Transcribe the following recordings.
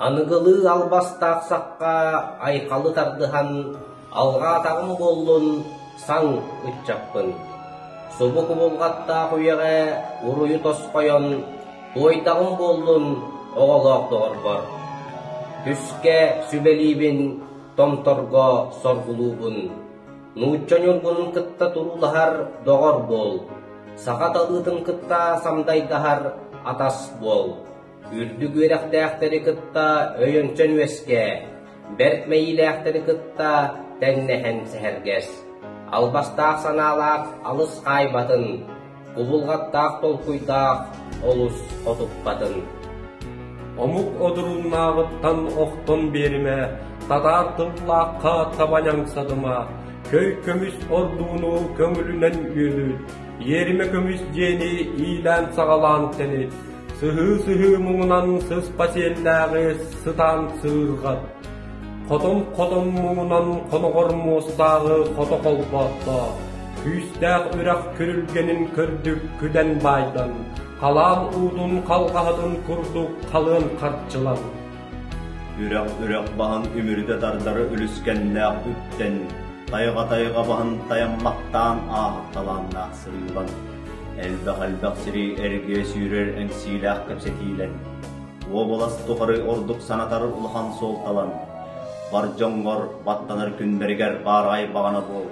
Аныгылыы албастаах сахха айхалы тардыһан, алҕаатаҕым буоллун, саҥ ыччаппын. Субу кубулҕаттаах үйэҕэ уруйу тосхойон, туойдаҕым буоллун оҕолоох доҕорбор. Түскэ сүбэлиибин, томторго соргулуубун. Нуучча ньургунун кытта туруулаһар доҕор буол, саха талыытын кытта самдайдаһар атас буол. Үрдүк үөрэхтээхтэри кытта өйөнсөн үөскээ, бэрт мэйиилээхтэри кытта тэҥнэһэн сэһэргэс. Албастаах санаалаах алыс хаайбатын, кубулҕаттаах толкуйдаах олус хотуппатын. Омук одурууннааҕыттан охтон биэримэ, татаар тыллаахха таба ньаҥсатыма, көй көмүс ордууну көҥүлүнэн үөлүт, иэримэ көмүс дьиэни иилээн-саҕалаан тэнит, Сыһыы-сыһыы муҥунан сыспа сиэллээҕи сытаан сыырҕат, хотон-хотон муҥунан хоноҕор муостааҕы хото холбоотто, күүстээх үрэх күрүлгэнин көрдүк күдэн баайдан, халаан уутун халҕаһатын курдук халыан харчылан. Үрэх-үрэх баһын үмүрүтэ тардары үлүскэннээх үктэн, тайҕа-тайҕа баһын тайаммахтаан ааһар талааннаах сырыылан. Элбэх-элбэх сири эргийэ сүүрэр эҥсиилээх кэпсэтиилэн, уобалас тухары ордук санатар улахан суолталан, бар дьоҥҥор баттанар күннэригэр баараҕай баҕана буол,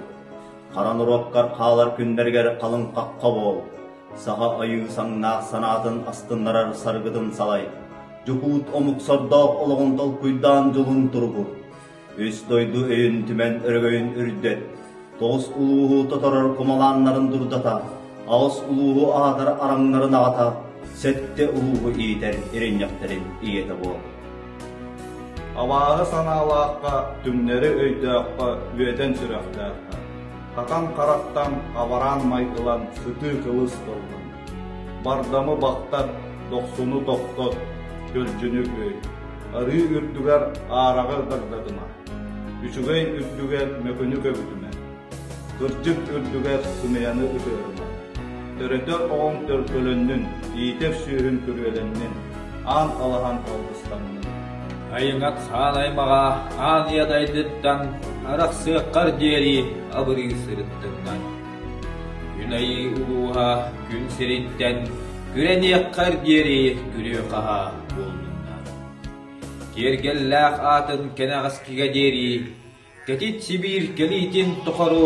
хара норуоккар хаалар күннэригэр халыҥ хахха буол, саха айыы саҥнаах санаатын астыннарар саргытын салай, дьокуут омук сордоох олоҕун толкуйдаан дьолун туругур, Үс дойду өйүн түмэн өрөгөйүн үрдэт, тоҕус улууһу тоторор кумалааннарын дурдата, аҕыс улууһу аһатар араҥнарын аҕата, сэттэ улууһу иитэр иринньэхтэрин ийэтэ буол. Абааһы санаалаахха, түҥнэри өйдөөххө, үөтэн сүрэхтээххэ, хатан харахтан, хабараан майгылан, сытыы кылыс тыллан. Бардамы бахтат, дохсуну тохтот, көлдьүнү күөй. Арыы үрдүгэр аараҕы дагдатыма, үчүгэй үрдүгэр мөкүнү көбүтүмэ, кырдьык үрдүгэр сымыйаны ытыарыма. Төрөтөр оҕоҥ төлкөлөннүн, иитэр сүөһүн күрүөлэннин, аан алаһан алгыстаннын. Айыҥат хаан аймаҕа аан ийэ дайдыттан арахсыаххар диэри абырыы сырыттыннар. Күн айыы улууһа күн сириттэн күрэниэххэр диэри күрүө-хаһаа буоллуннар. Киэргэллээх аатын кэнэҕэскигэ диэри кэтит Сибиир кэлиитин тухары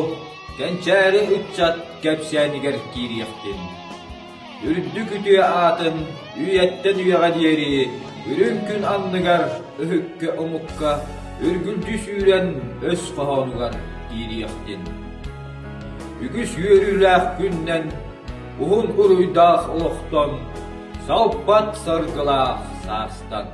кэнчээри ыччат кэпсээнигэр киириэхтин. Үрдүк үтүө аатын үйэттэн үйэҕэ диэри үрүҥ күн анныгар өһүккэ омукка үргүлдьү сүүрэн өс хоһоонугар киириэхтин. Үгүс үөрүүлээх күннэн уһун уруйдаах олохтон, салпат саргылаах саастан.